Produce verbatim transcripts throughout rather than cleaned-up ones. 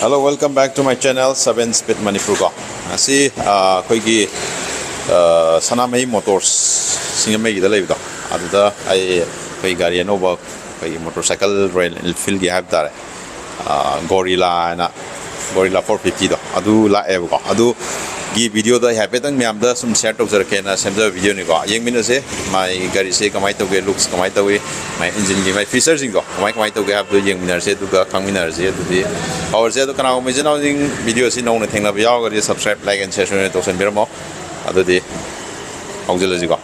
Hello, welcome back to my channel, Seven Speed Manipur ꯀꯣ꯫ ꯉꯁꯤ ꯑ, ꯑꯩꯈꯣꯏꯒꯤ ꯑ, ꯁꯅꯥꯃꯍꯤ ꯃꯣꯇꯣꯔꯁ ꯁꯤꯡꯖꯃꯩꯒꯤꯗ ꯂꯩꯕꯗꯣ, ꯑꯗꯨꯗ ꯑꯩ ꯑꯩꯈꯣꯏ ꯒꯥꯔꯤ ꯑꯅꯧꯕ, ꯑꯩꯈꯣꯏꯒꯤ ꯃꯣꯇꯣꯔ ꯁꯥꯏꯀꯜ ꯔꯣꯌꯦꯜ ꯏꯟꯐꯤꯜꯒꯤ ꯍꯥꯏꯕ ꯇꯥꯔꯦ, ꯒꯣꯔꯤꯂꯥ ꯍꯥꯏꯅ, ꯒꯣꯔꯤꯂꯥ ꯐꯣꯔ ꯐꯤꯐꯇꯤꯗꯣ ꯑꯗꯨ ꯂꯥꯛꯑꯦꯕꯀꯣ꯫ ꯑꯗꯨꯒꯤ ꯚꯤꯗꯤꯑꯣꯗꯣ ꯑꯩ ꯍꯥꯏꯐꯦꯠꯇꯪ ꯃꯌꯥꯝꯗ ꯁꯨꯝ ꯁꯤꯌꯔ ꯇꯧꯖꯔꯛꯀꯦꯅ ꯁꯦꯝꯖꯕ ꯚꯤꯗꯤꯑꯣꯅꯤꯀꯣ꯫ ꯌꯦꯡꯃꯤꯟꯅꯁꯦ, ꯃꯥꯏ ꯒꯥꯔꯤꯁꯦ ꯀꯃꯥꯏꯅ ꯇꯧꯒꯦ, ꯂꯨꯛꯁ ꯀꯃꯥꯏꯅ ꯇꯧꯏ, ꯃꯥꯏ ꯏꯟꯖꯤꯟꯒꯤ ꯃꯥꯏ ꯐꯤꯆꯔꯁꯤꯡꯗꯣ ꯀꯃꯥꯏ ꯀꯃꯥꯏꯅ ꯇꯧꯒꯦ ꯍꯥꯏꯕꯗꯣ ꯌꯦꯡꯃꯤꯟꯅꯔꯁꯦ, ꯑꯗꯨꯒ ꯈꯪꯃꯤꯟꯅꯔꯁꯦ꯫ ꯑꯗꯨꯗꯤ ꯍꯧꯔꯁꯦ꯫ ꯑꯗꯣ ꯀꯅꯥꯒꯨꯝꯕ ꯏꯆꯤꯟ ꯏꯅꯥꯎꯁꯤꯡ ꯚꯤꯗꯤꯑꯣ ꯑꯁꯤ ꯅꯧꯅ ꯊꯦꯡꯅꯕ ꯌꯥꯎꯔꯒꯗꯤ subscribe, like and share ꯁꯣꯏꯗꯅ ꯇꯧꯁꯟꯕꯤꯔꯝꯃꯣ꯫ ꯑꯗꯨꯗꯤ ꯍꯧꯖꯤꯜꯂꯁꯤꯀꯣ꯫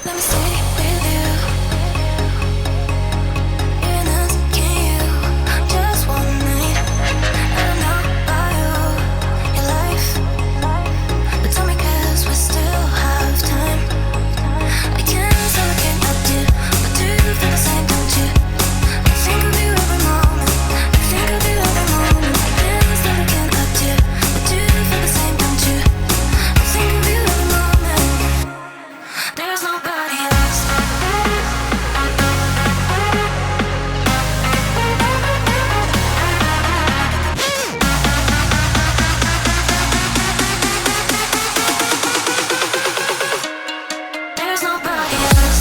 Let me stay with you. You're not, can you? Just one night. I know I owe your life. But tell me, 'cause we still have time. I can't, so I can't help you. But do you feel the same, don't you? I think of you every moment. I think of you every moment. I can't, so I can't help you. But do you feel the same, don't you? I think of you every moment. There's nobody else. There's nobody else.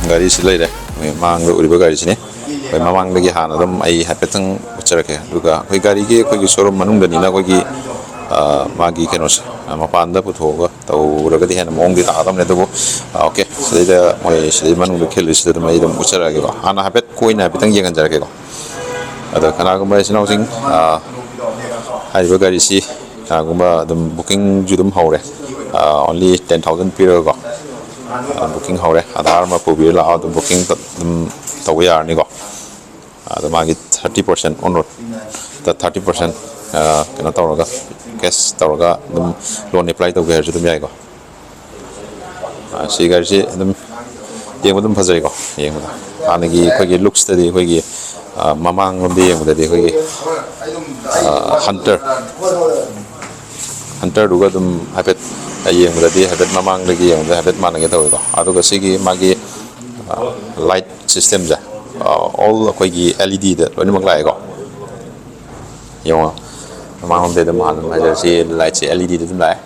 ꯒꯥꯔꯤꯁꯤ ꯂꯩꯔꯦ꯫ ꯑꯩꯈꯣꯏ ꯃꯥꯡꯗ ꯎꯔꯤꯕ ꯒꯥꯔꯤꯁꯤꯅꯤ꯫ ꯑꯩꯈꯣꯏ ꯃꯃꯥꯡꯗꯒꯤ ꯍꯥꯟꯅ ꯑꯗꯨꯝ ꯑꯩ ꯍꯥꯏꯐꯦꯠꯇꯪ ꯎꯠꯆꯔꯛꯀꯦ꯫ ꯑꯗꯨꯒ ꯑꯩꯈꯣꯏ ꯒꯥꯔꯤꯒꯤ ꯑꯩꯈꯣꯏꯒꯤ ꯁꯣꯔꯨꯝ ꯃꯅꯨꯡꯗꯅꯤꯅ ꯑꯩꯈꯣꯏꯒꯤ, ꯑ, ꯃꯥꯒꯤ ꯀꯩꯅꯣꯁꯦ, ꯑ, ꯃꯄꯥꯟꯗ ꯄꯨꯊꯣꯛꯑꯒ ꯇꯧꯔꯒꯗꯤ ꯍꯦꯟꯅ ꯃꯑꯣꯡꯗꯤ ꯇꯥꯒꯗꯕꯅꯦ꯫ ꯑꯗꯨꯕꯨ, ꯑ, ꯑꯣꯀꯦ, ꯁꯤꯗꯩꯗ ꯃꯣꯏ ꯁꯤꯗꯩ ꯃꯅꯨꯡꯗ ꯈꯤꯜꯂꯤꯁꯤꯗ ꯑꯗꯨꯝ ꯑꯩ ꯑꯗꯨꯝ ꯎꯠꯆꯔꯛꯑꯒꯦꯀꯣ꯫ ꯍꯥꯟꯅ ꯍꯥꯏꯐꯦꯠ ꯀꯣꯏꯅ ꯍꯥꯏꯐꯦꯠꯇꯪ ꯌꯦꯡꯍꯟꯖꯔꯛꯀꯦꯀꯣ꯫ ꯑꯗꯣ ꯀꯅꯥꯒꯨꯝꯕ ꯏꯆꯤꯟ ꯏꯅꯥꯎꯁꯤꯡ, ꯑ, ꯍꯥꯏꯔꯤꯕ ꯒꯥꯔꯤꯁꯤ ꯀꯅꯥꯒꯨꯝꯕ ꯑꯗꯨꯝ ꯕꯨꯀꯤꯡꯁꯨ ꯑꯗꯨꯝ ꯍꯧꯔꯦ꯫ ꯑ, only ten thousand ꯄꯤꯔꯒꯀꯣ꯫ ꯑ, ꯕꯨꯀꯤꯡ ꯍꯧꯔꯦ꯫ ꯑꯙꯥꯔ ꯑꯃ ꯄꯨꯕꯤꯔ ꯂꯥꯛꯑꯣ, ꯑꯗꯨꯝ ꯕꯨꯀꯤꯡ ꯑꯗꯨꯝ ꯇꯧꯕ ꯌꯥꯔꯅꯤꯀꯣ꯫ ꯑꯗꯣ ꯃꯥꯒꯤ thirty percent on road-ꯇ thirty percent, ꯑ, ꯀꯩꯅꯣ ꯇꯧꯔꯒ, ꯀꯦꯁ ꯇꯧꯔꯒ ꯑꯗꯨꯝ ꯂꯣꯟ ꯑꯦꯄ꯭ꯂꯥꯏ ꯇꯧꯒꯦ ꯍꯥꯏꯔꯁꯨ ꯑꯗꯨꯝ ꯌꯥꯏꯀꯣ꯫ ꯑ, ꯁꯤ ꯒꯥꯔꯤꯁꯤ ꯑꯗꯨꯝ ꯌꯦꯡꯕ ꯑꯗꯨꯝ ꯐꯖꯩꯀꯣ꯫ ꯌꯦꯡꯕꯗ ꯍꯥꯟꯅꯒꯤ ꯑꯩꯈꯣꯏꯒꯤ ꯂꯨꯛꯁꯇꯗꯤ ꯑꯩꯈꯣꯏꯒꯤ, ꯑ, ꯃꯃꯥꯡꯂꯣꯝꯗ ꯌꯦꯡꯕꯗꯗꯤ ꯑꯩꯈꯣꯏꯒꯤ, ꯑ, ꯍꯟꯇꯔ ꯍꯟꯇꯔꯗꯨꯒ ꯑꯗꯨꯝ ꯍꯥꯏꯐꯦꯠ ꯌꯦꯡꯕꯗꯗꯤ ꯍꯥꯏꯐꯦꯠ ꯃꯃꯥꯡꯗꯒꯤ ꯌꯦꯡꯕꯗ ꯍꯥꯏꯐꯦꯠ ꯃꯥꯟꯅꯒꯦ ꯇꯧꯋꯤꯀꯣ꯫ ꯑꯗꯨꯒ ꯁꯤꯒꯤ ꯃꯥꯒꯤ ꯂꯥꯏꯠ ꯁꯤꯁꯇꯦꯝꯁꯦ ꯑꯣꯜ ꯑꯩꯈꯣꯏꯒꯤ ꯑꯦꯜ ꯏ ꯗꯤꯗ ꯂꯣꯏꯅꯃꯛ ꯂꯥꯛꯑꯦꯀꯣ꯫ ꯌꯦꯡꯉꯣ, ꯃꯃꯥꯡꯂꯣꯝꯗꯩ ꯑꯗꯨꯝ ꯍꯥꯟꯅ ꯑꯗꯨꯝ ꯍꯥꯏꯖꯔꯛꯁꯤ, ꯂꯥꯏꯠꯁꯦ ꯑꯦꯜ ꯏ ꯗꯤꯗ ꯑꯗꯨꯝ ꯂꯥꯛꯑꯦ꯫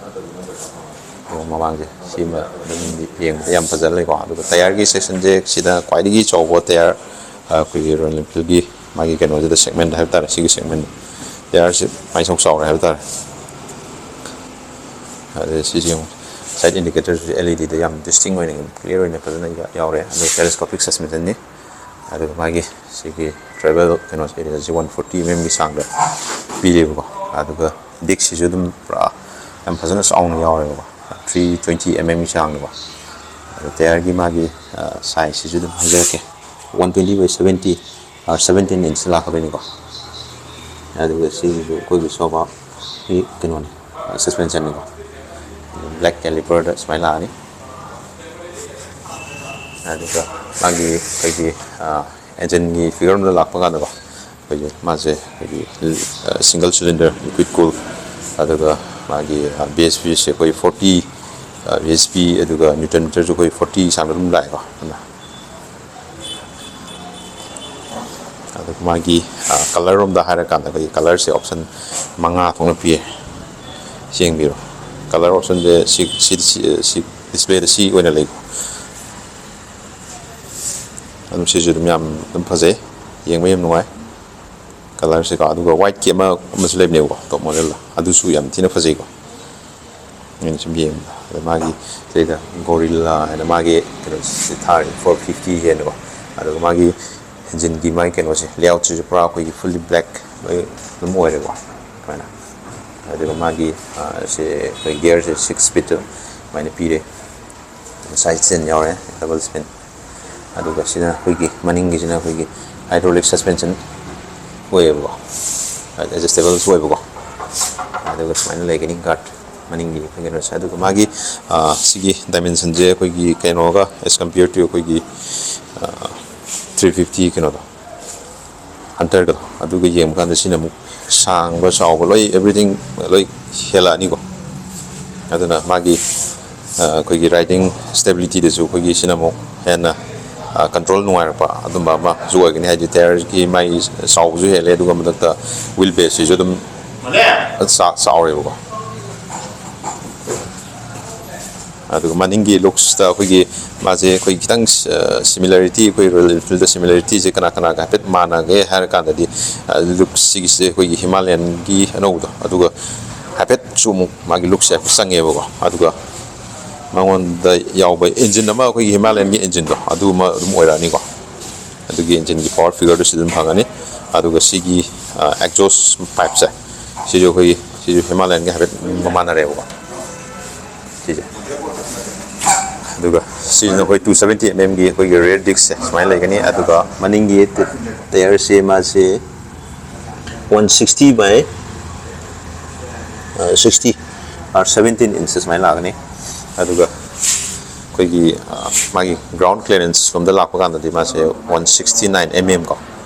ꯑꯣ, ꯃꯃꯥꯡꯁꯦ ꯁꯤꯃ ꯑꯗꯨꯝ ꯌꯦꯡꯕꯗ ꯌꯥꯝ ꯐꯖꯅ ꯂꯩꯀꯣ꯫ ꯑꯗꯨꯒ ꯇꯌꯥꯔꯒꯤ ꯁꯦꯛꯁꯟꯁꯦ ꯁꯤꯗ ꯈ꯭ꯋꯥꯏꯗꯒꯤ ꯆꯥꯎꯕ ꯇꯌꯥꯔ, ꯑ, ꯑꯩꯈꯣꯏꯒꯤ ꯔꯣꯌꯦꯜ ꯏꯟꯐꯤꯜꯒꯤ ꯃꯥꯒꯤ ꯀꯩꯅꯣꯁꯤꯗ, ꯁꯦꯒꯃꯦꯟ ꯍꯥꯏꯕ ꯇꯥꯔꯦ, ꯁꯤꯒꯤ ꯁꯦꯒꯃꯦꯟ ꯇꯌꯥꯔꯁꯤ ꯃꯥꯏꯁꯣꯛ ꯆꯥꯎꯔꯦ ꯍꯥꯏꯕ ꯇꯥꯔꯦ꯫ ꯑꯗꯩ ꯁꯤꯁꯦ ꯌꯦꯡꯉꯨ, ꯁꯥꯏꯠ ꯏꯟꯗꯤꯀꯦꯇꯔꯁꯤꯁꯨ ꯑꯦꯜ ꯏ ꯗꯤꯗ ꯌꯥꯝ ꯗꯤꯁꯇꯤꯡ ꯑꯣꯏꯅ, ꯌꯥꯝ ꯀ꯭ꯂꯤꯌꯥꯔ ꯑꯣꯏꯅ ꯐꯖꯅ ꯌꯥꯎꯔꯦ꯫ ꯑꯗꯨꯒ ꯇꯦꯂꯦꯁꯀꯣꯄꯤꯛ ꯁꯁꯄꯦꯟꯁꯟꯅꯤ꯫ ꯑꯗꯨꯒ ꯃꯥꯒꯤ ꯁꯤꯒꯤ ꯇ꯭ꯔꯦꯚꯦꯜ ꯀꯩꯅꯣꯁꯦ, ꯑꯦꯔꯤꯌꯥꯁꯦ ꯋꯥꯟ ꯐꯣꯔꯇꯤ ꯑꯦꯝ ꯑꯦꯝꯒꯤ ꯆꯥꯡꯗ ꯄꯤꯔꯦꯕꯀꯣ꯫ ꯑꯗꯨꯒ ꯗꯤꯛꯁꯤꯁꯨ ꯑꯗꯨꯝ ꯄꯨꯔꯥ ꯌꯥꯝ ꯐꯖꯅ ꯆꯥꯎꯅ ꯌꯥꯎꯔꯦꯕꯀꯣ, ꯊ꯭ꯔꯤ ꯇ꯭ꯋꯦꯟꯇꯤ ꯑꯦꯝ ꯑꯦꯝꯒꯤ ꯆꯥꯡꯅꯦꯕ꯫ ꯑꯗꯨ ꯇꯌꯥꯔꯒꯤ ꯃꯥꯒꯤ ꯁꯥꯏꯖꯁꯤꯁꯨ ꯑꯗꯨꯝ ꯍꯥꯏꯖꯔꯛꯀꯦ, one twenty by seventy, seventeen inch ꯂꯥꯛꯀꯗꯣꯏꯅꯤꯀꯣ꯫ ꯑꯗꯨꯒ ꯁꯤꯒꯤꯁꯨ ꯑꯩꯈꯣꯏꯒꯤ ꯁꯣꯕꯥꯒꯤ ꯀꯩꯅꯣꯅꯤ, ꯁꯁꯄꯦꯟꯁꯟꯅꯤꯀꯣ꯫ ꯕ꯭ꯂꯦꯛ ꯀꯦꯂꯤꯄꯔꯗ ꯁꯨꯃꯥꯏꯅ ꯂꯥꯛꯑꯅꯤ꯫ ꯑꯗꯨꯒ ꯃꯥꯒꯤ ꯑꯩꯈꯣꯏꯒꯤ ꯑꯦꯟꯖꯤꯟꯒꯤ ꯐꯤꯒꯔ ꯑꯃꯗ ꯂꯥꯛꯄ ꯀꯥꯟꯗꯀꯣ, ꯑꯩꯈꯣꯏꯒꯤ ꯃꯥꯁꯦ ꯑꯩꯈꯣꯏꯒꯤ ꯁꯤꯡꯒꯜ ꯁꯤꯂꯤꯟꯗꯔ ꯂꯤꯀ꯭ꯋꯤꯠ ꯀꯨꯜ, ꯑꯗꯨꯒ ꯃꯥꯒꯤ ꯕꯤ ꯑꯦꯁ ꯄꯤꯁꯦ ꯑꯩꯈꯣꯏ ꯐꯣꯔꯇꯤ ꯕꯤ ꯑꯦꯁ ꯄꯤ, ꯑꯗꯨꯒ ꯅ꯭ꯌꯨꯇꯟ ꯃꯤꯇꯔꯁꯨ ꯑꯩꯈꯣꯏ ꯐꯣꯔꯇꯤ ꯆꯥꯡꯗ ꯑꯗꯨꯝ ꯂꯥꯛꯑꯦꯀꯣ꯫ ꯑꯗꯨꯅ ꯑꯗꯨꯒ ꯃꯥꯒꯤ ꯀꯂꯔ ꯔꯣꯝꯗ ꯍꯥꯏꯔꯀꯥꯟꯗ ꯑꯩꯈꯣꯏꯒꯤ ꯀꯂꯔꯁꯦ ꯑꯣꯞꯁꯟ ꯃꯉꯥ ꯊꯣꯛꯅ ꯄꯤꯌꯦ꯫ ꯁꯤ ꯌꯦꯡꯕꯤꯔꯣ, ꯀꯂꯔ ꯑꯣꯞꯁꯟꯁꯦ ꯁꯤ, ꯁꯤ, ꯁꯤ, ꯁꯤ ꯗꯤꯁꯄ꯭ꯂꯦꯗ ꯁꯤ ꯑꯣꯏꯅ ꯂꯩꯀꯣ꯫ ꯑꯗꯨꯝ ꯁꯤꯁꯨ ꯑꯗꯨꯝ ꯌꯥꯝ ꯑꯗꯨꯝ ꯐꯖꯩ, ꯌꯦꯡꯕ ꯌꯥꯝ ꯅꯨꯡꯉꯥꯏ ꯀꯂꯔꯁꯦꯀꯣ꯫ ꯑꯗꯨꯒ ꯋꯥꯏꯠꯀꯤ ꯑꯃ, ꯑꯃꯁꯨ ꯂꯩꯕꯅꯦꯕꯀꯣ, ꯇꯣꯞ ꯃꯣꯗꯦꯜꯗ, ꯑꯗꯨꯁꯨ ꯌꯥꯝ ꯊꯤꯅ ꯐꯖꯩꯀꯣ꯫ ꯑꯩꯅ ꯁꯨꯝ ꯌꯦꯡꯕꯗ, ꯑꯗ ꯃꯥꯒꯤ ꯁꯤꯗꯩꯗ ꯒꯣꯔꯤꯜꯂꯥ ꯍꯥꯏꯅ ꯃꯥꯒꯤ ꯀꯩꯅꯣꯁꯦ ꯊꯥꯔꯤ, ꯐꯣꯔ ꯐꯤꯐꯇꯤ ꯍꯦꯟꯅꯀꯣ꯫ ꯑꯗꯨꯒ ꯃꯥꯒꯤ ꯏꯟꯖꯤꯟꯒꯤ ꯃꯥꯒꯤ ꯀꯩꯅꯣꯁꯦ, ꯂꯦꯑꯥꯎꯠꯁꯤꯁꯨ ꯄꯨꯔꯥ ꯑꯩꯈꯣꯏꯒꯤ ꯐꯨꯜꯂꯤ ꯕ꯭ꯂꯦꯛ ꯂꯣꯏ ꯑꯗꯨꯝ ꯑꯣꯏꯔꯦꯀꯣ, ꯁꯨꯃꯥꯏꯅ꯫ ꯑꯗꯨꯒ ꯃꯥꯒꯤ ꯁꯦ ꯑꯩꯈꯣꯏ ꯒꯤꯌꯔꯁꯦ ꯁꯤꯛꯁ ꯁ꯭ꯄꯤꯠꯇ ꯑꯗꯨꯃꯥꯏꯅ ꯄꯤꯔꯦ꯫ ꯁꯥꯏꯠ ꯁ꯭ꯇꯦꯟ ꯌꯥꯎꯔꯦ, ꯗꯕꯜ ꯁ꯭ꯇꯦꯟ꯫ ꯑꯗꯨꯒ ꯁꯤꯅ ꯑꯩꯈꯣꯏꯒꯤ ꯃꯅꯤꯡꯒꯤꯁꯤꯅ ꯑꯩꯈꯣꯏꯒꯤ ꯍꯥꯏꯗ꯭ꯔꯣꯂꯤꯛ ꯁꯁꯄꯦꯟꯁꯟ ꯑꯣꯏꯌꯦꯕꯀꯣ, ꯑꯦꯗꯖꯁꯇꯦꯕꯜꯁꯨ ꯑꯣꯏꯕꯀꯣ꯫ ꯑꯗꯨꯒ ꯁꯨꯃꯥꯏꯅ ꯂꯩꯒꯅꯤ ꯒꯥꯔꯗ ꯃꯅꯤꯡꯒꯤ ꯑꯩꯈꯣꯏ ꯀꯩꯅꯣꯁꯦ꯫ ꯑꯗꯨꯒ ꯃꯥꯒꯤ ꯁꯤꯒꯤ ꯗꯥꯏꯃꯦꯟꯁꯟꯁꯦ ꯑꯩꯈꯣꯏꯒꯤ ꯀꯩꯅꯣꯒ, as compare to ꯑꯩꯈꯣꯏꯒꯤ ꯊ꯭ꯔꯤ ꯐꯤꯐꯇꯤ ꯀꯩꯅꯣꯗꯣ, ꯍꯟꯇꯔꯗꯣ, ꯑꯗꯨꯒ ꯌꯦꯡꯕ ꯀꯥꯟꯗ ꯁꯤꯅ ꯑꯃꯨꯛ ꯁꯥꯡꯕ, ꯆꯥꯎꯕ, ꯂꯣꯏ, ꯑꯦꯕ꯭ꯔꯤꯊꯤꯡ ꯂꯣꯏ ꯍꯦꯜꯂꯛꯑꯅꯤꯀꯣ꯫ ꯑꯗꯨꯅ ꯃꯥꯒꯤ ꯑꯩꯈꯣꯏꯒꯤ ꯔꯥꯏꯗꯤꯡ ꯁ꯭ꯇꯦꯕꯤꯂꯤꯇꯤꯗꯁꯨ ꯑꯩꯈꯣꯏꯒꯤ ꯁꯤꯅ ꯑꯃꯨꯛ ꯍꯦꯟꯅ ꯀꯟꯇ꯭ꯔꯣꯜ ꯅꯨꯡꯉꯥꯏꯔꯛꯄ ꯑꯗꯨꯝꯕ ꯑꯃꯁꯨ ꯑꯣꯏꯒꯅꯤ꯫ ꯍꯥꯏꯗꯤ ꯇꯥꯌꯔꯒꯤ ꯃꯥꯒꯤ ꯆꯥꯎꯕꯁꯨ ꯍꯦꯜꯂꯦ, ꯑꯗꯨꯒ ꯃꯊꯛꯇ ꯋꯤꯜ ꯕꯦꯁꯁꯤꯁꯨ ꯑꯗꯨꯝ ꯆꯥꯎꯔꯦꯕꯀꯣ꯫ ꯑꯗꯨꯒ ꯃꯅꯤꯡꯒꯤ ꯂꯨꯛꯁꯇ ꯑꯩꯈꯣꯏꯒꯤ ꯃꯥꯁꯦ ꯑꯩꯈꯣꯏ ꯈꯤꯇꯪ ꯁꯤꯃꯤꯂꯔꯤꯇꯤ, ꯑꯩꯈꯣꯏ ꯔꯣꯌꯦꯜ ꯏꯟꯐꯤꯜꯗ ꯁꯤꯃꯤꯂꯔꯤꯇꯤꯁꯦ ꯀꯅꯥ ꯀꯅꯥꯒ ꯍꯥꯏꯐꯦꯠ ꯃꯥꯟꯅꯒꯦ ꯍꯥꯏꯔ ꯀꯥꯟꯗꯗꯤ, ꯂꯨꯛꯁ ꯁꯤꯒꯤꯁꯦ ꯑꯩꯈꯣꯏꯒꯤ ꯍꯤꯃꯥꯂꯌꯟꯒꯤ ꯑꯅꯧꯕꯗꯣ, ꯑꯗꯨꯒ ꯍꯥꯏꯐꯦꯠꯁꯨ ꯑꯃꯨꯛ ꯃꯥꯒꯤ ꯂꯨꯛꯁꯦ ꯍꯥꯏꯐꯦꯠ ꯆꯪꯉꯦꯕꯀꯣ꯫ ꯑꯗꯨꯒ ꯃꯉꯣꯟꯗ ꯌꯥꯎꯕ ꯏꯟꯖꯤꯟ ꯑꯃ, ꯑꯩꯈꯣꯏꯒꯤ ꯍꯤꯃꯥꯂꯌꯟꯒꯤ ꯏꯟꯖꯤꯟꯗꯣ, ꯑꯗꯨ ꯑꯃ ꯑꯗꯨꯝ ꯑꯣꯏꯔꯛꯑꯅꯤꯀꯣ꯫ ꯑꯗꯨꯒꯤ ꯏꯟꯖꯤꯟꯒꯤ ꯄꯋꯥꯔ ꯐꯤꯒꯔꯗꯨꯁꯨ ꯑꯗꯨꯝ ꯐꯪꯒꯅꯤ꯫ ꯑꯗꯨꯒ ꯁꯤꯒꯤ ꯑꯦꯛꯖꯣꯁ ꯄꯥꯏꯞꯁꯦ, ꯁꯤꯁꯨ ꯑꯩꯈꯣꯏꯒꯤ, ꯁꯤꯁꯨ ꯍꯤꯃꯥꯂꯌꯟꯒ ꯍꯥꯏꯐꯦꯠ ꯃꯥꯟꯅꯔꯦꯕꯀꯣ꯫ ꯁꯤꯁꯦ꯫ ꯑꯗꯨꯒ ꯁꯤꯁꯤꯅ ꯑꯩꯈꯣꯏ two seventy mm ꯒꯤ ꯑꯩꯈꯣꯏꯒꯤ ꯔꯤꯌꯔ ꯗꯤꯛꯁꯦ ꯁꯨꯃꯥꯏꯅ ꯂꯩꯒꯅꯤ꯫ ꯑꯗꯨꯒ ꯃꯅꯤꯡꯒꯤ ꯇ-, ꯇꯥꯌꯔꯁꯦ ꯃꯥꯁꯦ one sixty by sixty or seventeen inches ꯁꯨꯃꯥꯏꯅ ꯂꯥꯛꯀꯅꯤ꯫ ꯑꯗꯨꯒ ꯑꯩꯈꯣꯏꯒꯤ, ꯑ, ꯃꯥꯒꯤ ꯒ꯭ꯔꯥꯎꯟ ꯀ꯭ꯂꯤꯌꯔꯦꯟꯁ ꯂꯣꯝꯗ ꯂꯥꯛꯄ ꯀꯥꯟꯗꯗꯤ ꯃꯥꯁꯦ one sixty nine mm ꯀꯣ,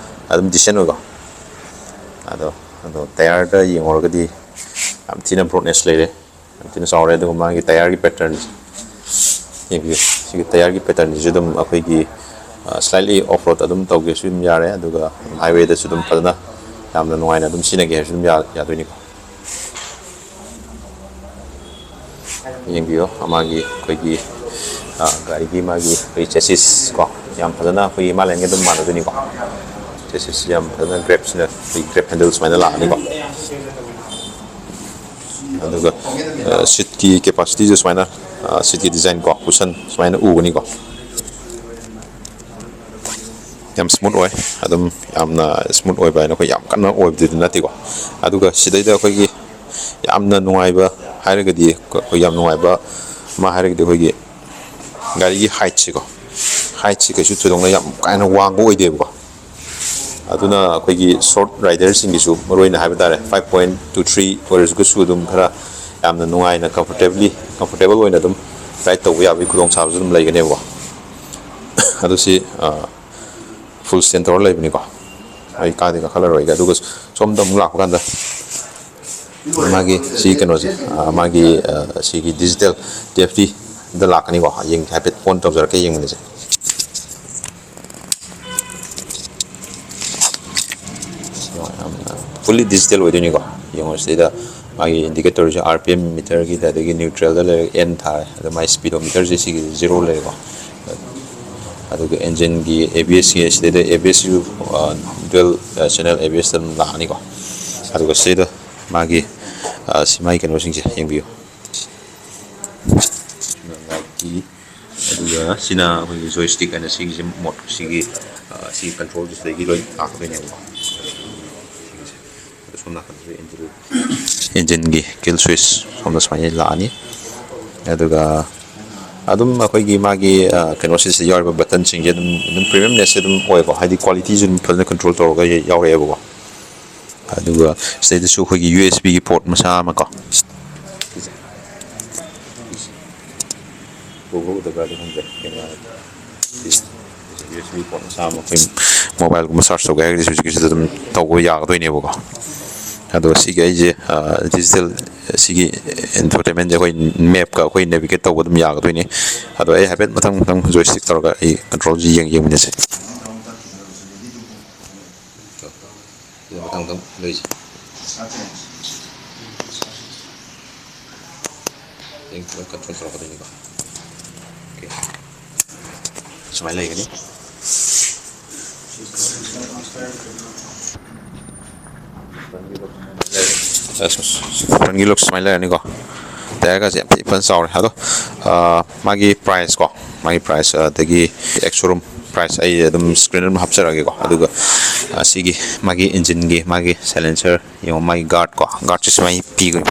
ꯑꯗꯨꯝ ꯗꯤꯁꯦꯟ ꯑꯣꯏꯀꯣ꯫ ꯑꯗꯣ, ꯑꯗꯣ ꯇꯥꯌꯔꯗ ꯌꯦꯡꯉꯨꯔꯒꯗꯤ ꯌꯥꯝ ꯊꯤꯅ ꯕ꯭ꯔꯣꯗꯅꯦꯁ ꯂꯩꯔꯦ, ꯌꯥꯝ ꯊꯤꯅ ꯆꯥꯎꯔꯦ꯫ ꯑꯗꯨꯒ ꯃꯥꯒꯤ ꯇꯥꯌꯔꯒꯤ ꯄꯦꯇꯔꯟ ꯌꯦꯡꯕꯤꯌꯨ꯫ ꯁꯤꯒꯤ ꯇꯥꯌꯔꯒꯤ ꯄꯦꯇꯔꯟꯁꯤꯁꯨ ꯑꯗꯨꯝ ꯑꯩꯈꯣꯏꯒꯤ, ꯑ, ꯁ꯭ꯂꯥꯏꯠꯂꯤ ꯑꯣꯐ ꯔꯣꯗ ꯑꯗꯨꯝ ꯇꯧꯒꯦꯁꯨ ꯑꯗꯨꯝ ꯌꯥꯔꯦ, ꯑꯗꯨꯒ ꯍꯥꯏꯋꯦꯗꯁꯨ ꯑꯗꯨꯝ ꯐꯖꯅ ꯌꯥꯝꯅ ꯅꯨꯡꯉꯥꯏꯅ ꯑꯗꯨꯝ ꯁꯤꯖꯤꯟꯅꯒꯦ ꯍꯥꯏꯔꯁꯨ ꯑꯗꯨꯝ ꯌꯥ-, ꯌꯥꯗꯣꯏꯅꯤꯀꯣ꯫ ꯌꯦꯡꯕꯤꯌꯣ, ꯃꯥꯒꯤ ꯑꯩꯈꯣꯏꯒꯤ, ꯑ, ꯒꯥꯔꯤꯒꯤ ꯃꯥꯒꯤ ꯑꯩꯈꯣꯏ ꯆꯦꯁꯤꯁ ꯀꯣ, ꯌꯥꯝ ꯐꯖꯅ ꯑꯩꯈꯣꯏꯒꯤ ꯍꯤꯃꯥꯂꯌꯟꯒꯤ ꯑꯗꯨꯝ ꯃꯥꯟꯅꯗꯣꯏꯅꯤꯀꯣ꯫ ꯆꯦꯁꯤꯁ ꯌꯥꯝ ꯐꯖꯅ ꯒ꯭ꯔꯦꯞꯁꯤꯅ, ꯑꯩꯈꯣꯏꯒꯤ ꯒ꯭ꯔꯦꯞ ꯍꯦꯟꯗꯜ ꯁꯨꯃꯥꯏꯅ ꯂꯥꯛꯑꯅꯤꯀꯣ꯫ ꯑꯗꯨꯒ, ꯑ, ꯁꯤꯠꯀꯤ ꯀꯦꯄꯥꯁꯤꯇꯤꯁꯨ ꯁꯨꯃꯥꯏꯅ, ꯑ, ꯁꯤꯠꯀꯤ ꯗꯤꯖꯥꯏꯟ ꯀꯣ, ꯀꯨꯁꯟ ꯁꯨꯃꯥꯏꯅ ꯎꯒꯅꯤꯀꯣ꯫ ꯌꯥꯝ ꯁ꯭ꯃꯨꯠ ꯑꯣꯏ꯫ ꯑꯗꯨꯝ ꯌꯥꯝꯅ ꯁ꯭ꯃꯨꯠ ꯑꯣꯏꯕ ꯍꯥꯏꯅ ꯑꯩꯈꯣꯏ ꯌꯥꯝ ꯀꯟꯅ ꯑꯣꯏꯕꯗꯨꯗꯤ ꯅꯠꯇꯦꯀꯣ꯫ ꯑꯗꯨꯒ ꯁꯤꯗꯩꯗ ꯑꯩꯈꯣꯏꯒꯤ ꯌꯥꯝꯅ ꯅꯨꯡꯉꯥꯏꯕ ꯍꯥꯏꯔꯒꯗꯤ ꯑꯩꯈꯣꯏ ꯌꯥꯝ ꯅꯨꯡꯉꯥꯏꯕ ꯑꯃ ꯍꯥꯏꯔꯒꯗꯤ ꯑꯩꯈꯣꯏꯒꯤ ꯒꯥꯔꯤꯒꯤ ꯍꯥꯏꯠꯁꯦꯀꯣ꯫ ꯍꯥꯏꯠꯁꯦ ꯀꯩꯁꯨ ꯊꯣꯏꯗꯣꯛꯅ ꯌꯥꯝ ꯀꯥ ꯍꯦꯟꯅ ꯋꯥꯡꯕ ꯑꯣꯏꯗꯦꯕꯀꯣ꯫ ꯑꯗꯨꯅ ꯑꯩꯈꯣꯏꯒꯤ ꯁꯣꯔꯠ ꯔꯥꯏꯗꯔꯁꯤꯡꯒꯤꯁꯨ ꯃꯔꯨꯑꯣꯏꯅ ꯍꯥꯏꯕ ꯇꯥꯔꯦ, five point two three ꯑꯣꯏꯔꯒꯁꯨ ꯑꯗꯨꯝ ꯈꯔ ꯌꯥꯝꯅ ꯅꯨꯡꯉꯥꯏꯅ, ꯀꯝꯐꯣꯔꯇꯦꯕꯂꯤ, ꯀꯝꯐꯣꯔꯇꯦꯕꯜ ꯑꯣꯏꯅ ꯑꯗꯨꯝ ꯔꯥꯏꯗ ꯇꯧꯕ ꯌꯥꯕꯒꯤ ꯈꯨꯗꯣꯡꯆꯥꯕꯁꯨ ꯑꯗꯨꯝ ꯂꯩꯒꯅꯦꯕꯀꯣ꯫ ꯑꯗꯨ ꯁꯤ, ꯑ, ꯐꯨꯜ ꯁ꯭ꯇꯦꯟ ꯇꯧꯔ ꯂꯩꯕꯅꯤꯀꯣ꯫ ꯑꯩ ꯀꯥꯗꯤ ꯀꯥꯈꯠꯂꯔꯣꯏꯒꯦ꯫ ꯑꯗꯨꯒ ꯁꯣꯝꯗ ꯑꯃꯨꯛ ꯂꯥꯛꯄ ꯀꯥꯟꯗ ꯃꯥꯒꯤ ꯁꯤ ꯀꯩꯅꯣꯁꯦ, ꯑ, ꯃꯥꯒꯤ, ꯑ, ꯁꯤꯒꯤ digital T F T ꯗ ꯂꯥꯛꯀꯅꯤꯀꯣ꯫ ꯌꯦꯡ-, ꯍꯥꯏꯐꯦꯠ on ꯇꯧꯖꯔꯛꯀꯦ, ꯌꯦꯡꯃꯤꯟꯅꯁꯦ꯫ Fully digital ꯑꯣꯏꯗꯣꯏꯅꯤꯀꯣ꯫ ꯌꯦꯡꯉꯣ, ꯁꯤꯗꯩꯗ ꯃꯥꯒꯤ indicator ꯁꯦ R P M meter ꯒꯤ, ꯑꯗꯒꯤ neutral ꯗ ꯂꯩꯔꯒ N ꯊꯥꯔꯦ, ꯑꯗꯣ ꯃꯥꯒꯤ speedometer ꯁꯦ ꯁꯤꯒꯤ zero ꯂꯩꯔꯦꯀꯣ꯫ ꯑꯗꯨꯒ engine ꯒꯤ A B S ꯁꯤ, ꯁꯤꯗꯩꯗ A B S ꯁꯨ, ꯑ, dual, ꯑ, channel A B S ꯇ ꯑꯗꯨꯝ ꯂꯥꯛꯑꯅꯤꯀꯣ꯫ ꯑꯗꯨꯒ ꯁꯤꯗ ꯃꯥꯒꯤ, ꯑ, ꯁꯤ ꯃꯥꯒꯤ ꯀꯩꯅꯣꯁꯤꯡꯁꯦ ꯌꯦꯡꯕꯤꯌꯨ꯫ Light ꯀꯤ, ꯑꯗꯨꯒ ꯁꯤꯅ ꯑꯩꯈꯣꯏꯒꯤ joystick ꯍꯥꯏꯅ ꯁꯤꯒꯤꯁꯦ, mode ꯁꯤꯒꯤ, ꯑ, ꯁꯤ control ꯁꯤꯗꯒꯤ ꯂꯣꯏ ꯂꯥꯛꯀꯗꯣꯏꯅꯦꯕꯀꯣ꯫ ꯑꯗꯣ ꯁꯣꯝ ꯅꯥꯀꯟꯗꯁꯨ engine, engine ꯒꯤ kill switch ꯁꯣꯝꯗ ꯁꯨꯃꯥꯏꯅ ꯂꯥꯛꯑꯅꯤ꯫ ꯑꯗꯨꯒ ꯑꯗꯨꯝ ꯑꯩꯈꯣꯏꯒꯤ ꯃꯥꯒꯤ, ꯑ, ꯀꯩꯅꯣꯁꯤꯗ ꯌꯥꯎꯔꯤꯕ button ꯁꯤꯡꯁꯦ ꯑꯗꯨꯝ, ꯑꯗꯨꯝ premium ꯅꯦꯁꯁꯦ ꯑꯗꯨꯝ ꯑꯣꯏꯀꯣ, ꯍꯥꯏꯗꯤ quality ꯁꯨ ꯑꯗꯨꯝ ꯐꯖꯅ control ꯇꯧꯔꯒ ꯌꯥꯎꯔꯛꯑꯦꯕꯀꯣ꯫ ꯑꯗꯨꯒ ꯁꯤꯗꯩꯗꯁꯨ ꯑꯩꯈꯣꯏꯒꯤ U S B ꯒꯤ port ꯃꯆꯥ ꯑꯃ ꯀꯣ, ꯎꯕ꯭ꯔꯥ ꯎꯗꯕ꯭ꯔꯥꯗꯤ ꯈꯪꯗ꯭ꯔꯦ꯫ ꯀꯩꯅꯣ, ꯁꯤ U S B port ꯃꯆꯥ ꯑꯃ ꯑꯩꯈꯣꯏ mobile ꯒꯨꯝꯕ charge ꯇꯧꯒꯦ ꯍꯥꯏꯔꯒꯗꯤ ꯍꯧꯖꯤꯛꯀꯤꯁꯤꯗ ꯑꯗꯨꯝ ꯇꯧꯕ ꯌꯥꯒꯗꯣꯏꯅꯦꯕꯀꯣ꯫ ꯑꯗꯣ ꯁꯤꯒꯤ ꯑꯩꯁꯦ, ꯑ, digital, ꯁꯤꯒꯤ infotainment ꯁꯦ ꯑꯩꯈꯣꯏ map ꯀ ꯑꯩꯈꯣꯏ navigate ꯇꯧꯕ ꯑꯗꯨꯝ ꯌꯥꯒꯗꯣꯏꯅꯦ꯫ ꯑꯗꯣ ꯑꯩ ꯍꯥꯏꯐꯦꯠ ꯃꯊꯪ ꯃꯊꯪ joystick ꯇꯧꯔꯒ ꯑꯩ control ꯁꯤ ꯌꯦꯡ-, ꯌꯦꯡꯃꯤꯟꯅꯁꯦ꯫ ꯁꯤꯗ ꯃꯊꯪ ꯃꯊꯪ ꯂꯩꯔꯤꯁꯦ꯫ ꯍꯌꯦꯡ ꯄꯨꯂꯞ control ꯇꯧꯔꯛꯀꯗꯣꯏꯅꯤꯀꯣ꯫ Okay꯫ ꯁꯨꯃꯥꯏꯅ ꯂꯩꯒꯅꯤ꯫ Front ꯒꯤ look ꯁꯨꯃꯥꯏꯅ ꯂꯩꯔꯅꯤꯀꯣ꯫ Tyre ꯒꯁꯦ ꯌꯥꯝ ꯊꯤ ꯐꯖꯅ ꯆꯥꯎꯔꯦ꯫ ꯑꯗꯣ, ꯑ, ꯃꯥꯒꯤ price ꯀꯣ, ꯃꯥꯒꯤ price, ꯑꯗꯒꯤ ex showroom price ꯑꯩ ꯑꯗꯨꯝ screen ꯑꯗꯨꯝ ꯍꯥꯞꯆꯔꯛꯑꯒꯦꯀꯣ꯫ ꯑꯗꯨꯒ, ꯑ, ꯁꯤꯒꯤ ꯃꯥꯒꯤ engine ꯒꯤ ꯃꯥꯒꯤ silencer ꯌꯦꯡꯉꯣ, ꯃꯥꯒꯤ guard ꯀꯣ, guard ꯁꯦ ꯁꯨꯃꯥꯏꯅ ꯄꯤꯒꯅꯤ꯫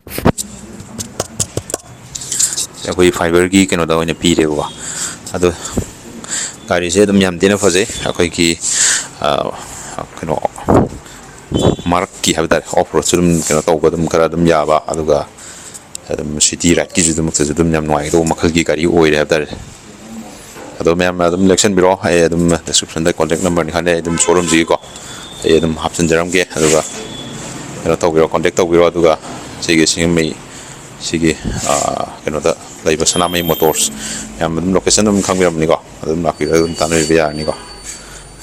ꯑꯩꯈꯣꯏ fiber ꯒꯤ ꯀꯩꯅꯣꯗ ꯑꯣꯏꯅ ꯄꯤꯔꯦꯕꯀꯣ꯫ ꯑꯗꯣ ꯒꯥꯔꯤꯁꯦ ꯑꯗꯨꯝ ꯌꯥꯝ ꯊꯤꯅ ꯐꯖꯩ꯫ ꯑꯩꯈꯣꯏꯒꯤ, ꯑ, ꯀꯩꯅꯣ, ꯃꯔꯛꯀꯤ ꯍꯥꯏꯕ ꯇꯥꯔꯦ, off road ꯁꯨ ꯑꯗꯨꯝ ꯀꯩꯅꯣ ꯇꯧꯕ ꯑꯗꯨꯝ ꯈꯔ ꯑꯗꯨꯝ ꯌꯥꯕ, ꯑꯗꯨꯒ ꯑꯗꯨꯝ city ride ꯀꯤꯁꯨ ꯑꯗꯨꯃꯛꯇꯁꯨ ꯑꯗꯨꯝ ꯌꯥꯝ ꯅꯨꯡꯉꯥꯏꯒꯗꯧꯕ ꯃꯈꯜꯒꯤ ꯒꯥꯔꯤ ꯑꯣꯏꯔꯦ ꯍꯥꯏꯕ ꯇꯥꯔꯦ꯫ ꯑꯗꯣ ꯃꯌꯥꯝꯅ ꯑꯗꯨꯝ ꯂꯦꯛꯁꯟꯕꯤꯔꯣ, ꯑꯩ ꯑꯗꯨꯝ description ꯗ contact number ꯅꯤ ꯈꯪꯗꯦ, ꯑꯩ ꯑꯗꯨꯝ showroom ꯁꯤꯒꯤꯀꯣ ꯑꯩ ꯑꯗꯨꯝ ꯍꯥꯞꯆꯤꯟꯖꯔꯝꯒꯦ꯫ ꯑꯗꯨꯒ ꯀꯩꯅꯣ ꯇꯧꯕꯤꯔꯣ, contact ꯇꯧꯕꯤꯔꯣ꯫ ꯑꯗꯨꯒ ꯁꯤꯒꯤ ꯁꯤꯡꯖꯃꯩ ꯁꯤꯒꯤ ꯀꯩꯅꯣꯗ ꯂꯩꯕ ꯁꯅꯥꯃꯍꯤ ꯃꯣꯇꯣꯔꯁ, ꯌꯥꯝ ꯑꯗꯨꯝ ꯂꯣꯀꯦꯁꯟ ꯑꯗꯨꯝ ꯈꯪꯕꯤꯔꯝꯃꯅꯤꯀꯣ, ꯑꯗꯨꯝ ꯂꯥꯛꯄꯤꯔꯒ ꯑꯗꯨꯝ ꯇꯥꯟꯅꯕꯤꯕ ꯌꯥꯔꯅꯤꯀꯣ꯫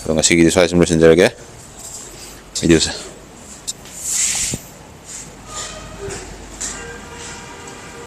ꯑꯗꯣ ꯉꯁꯤꯒꯤꯗꯤ ꯁ꯭ꯋꯥꯏ ꯁꯨꯝ ꯂꯣꯏꯁꯤꯟꯖꯔꯒꯦ ꯚꯤꯗꯤꯑꯣꯁꯦ꯫